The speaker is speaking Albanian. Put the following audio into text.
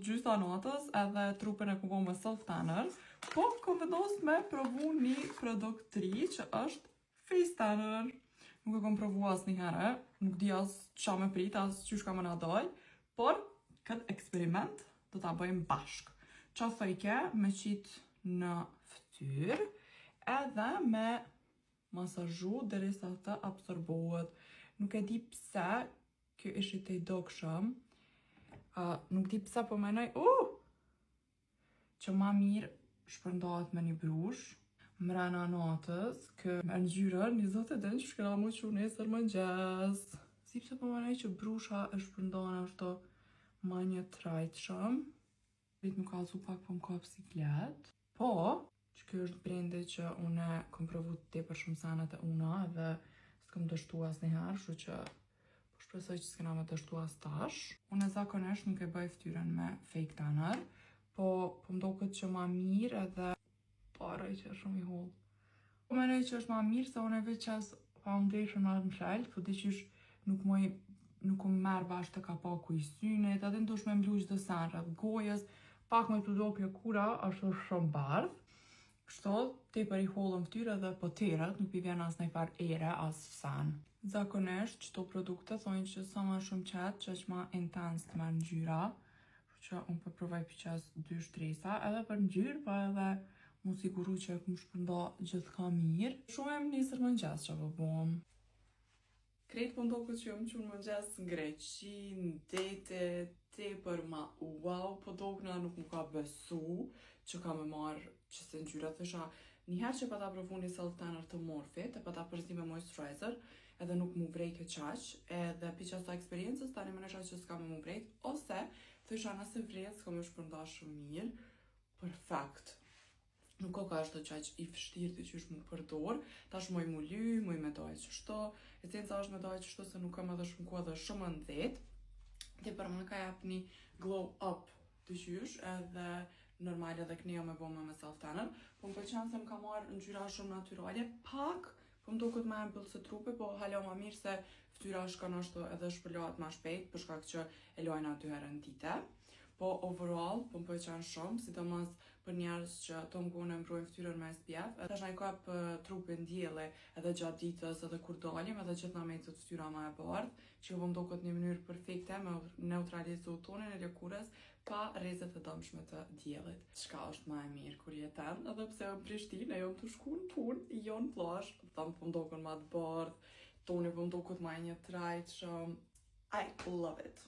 gjysa natës edhe trupin e kom bo me self tanner, po kom vendos me provu një produkt të ri që është face tanner. Nuk e kom provu as një herë, nuk di as qa me prit, as qysh ka me na dal, por këtë eksperiment do ta bëjmë bashk. Qa thojke me qitë në fytyrë edhe me masazhu derisa të absorbohet. Nuk e di pse kjo ishte te dukshëm. Nuk di pse po menoj, që ma mirë shpërndohet me një brush mrena natës, kë me ngjyrën, një zotë e din që shkena mu që nesër mëngjes. Si pse po menoj që brusha e shpërndohen ashtu ma një trajtshëm. Vetë nuk ka pak po më kap siklet. Po, që kjo është brendi që une kom provu tepër shumë senet e una edhe s'kom dështu asnjëherë, kështu që po shpresoj që s'kena me dështu as tash. Une zakonisht nuk e bëj fytyrën me fake tanner, po po më duket që ma mirë edhe po arroj që është shumë i hollë. Po menoj që është ma mirë se unë e veç qas foundation ma më shell, po di qysh nuk moj nuk më merr bash të kapaku i synit, edhe ndosh me mblu çdo sen rreth gojës, pak më të do lëkura, është shumë bardh. Kështu, tepër i hollë në fytyrë edhe po teret, nuk i vjen as ndaj ere, as sen. Zakonisht, qëto produkte thonë që sa ma shumë qetë, që është ma intense të marrë ngjyra. Kështu që unë po provoj përqas dy shtresa, edhe për ngjyrë, po edhe mu siguru që e kum shpërnda gjithka mirë. Shumë e më nesër mëngjes që po bom. Krejt po ndoket që jam që në mëngjes në Greqi, në dete, tepër ma wow, po dokna nuk më ka besu që ka me marrë që se ngjyra thësha një herë që pa ta provu një self tanner të Morphe, e pa ta përzi me moisturizer, edhe nuk mu vrejke qaq, edhe pi qasa eksperiencës tani më nësha që s'ka me mu vrejt, ose thësha nëse vrejet s'ka me shpërnda shumë mirë, perfekt. Nuk ka ka ashtu qaq i vështirë të qysh mu përdor, tash moj mu ly, moj me dojë qështo, esenca është me dojë qështo se nuk kam edhe shumë kohë dhe shumë nxehtë. Tepër më ka jap një glow up të qysh, edhe normal edhe këneo me bo me me self tanner, po më pëlqen se më ka marrë ngjyra shumë natyrale, pak po më duket më ampull se trupi, po hala ma mirë se fytyra shkon ashtu edhe shpërlahet ma shpejt, për shkak që e lojna dy herë në ditë. Po overall, po më pëlqen shumë, sidomos për njerëz që të ngunë e mbrojnë fytyrën me SPF. Tash na i kap trupin dielli edhe gjatë ditës edhe kur dalim, edhe gjithë na mbetet fytyra më e bardhë, që po më duket një mënyrë perfekte me neutralizu tonin e lëkurës pa rrezet e dëmshme të diellit. Çka është më e mirë kur jeton, edhe pse jam në Prishtinë, e jam të shku në punë, jo në plazh, dhëmë po më duken më të bardh, toni po më duket më e një trajtshëm. I love it.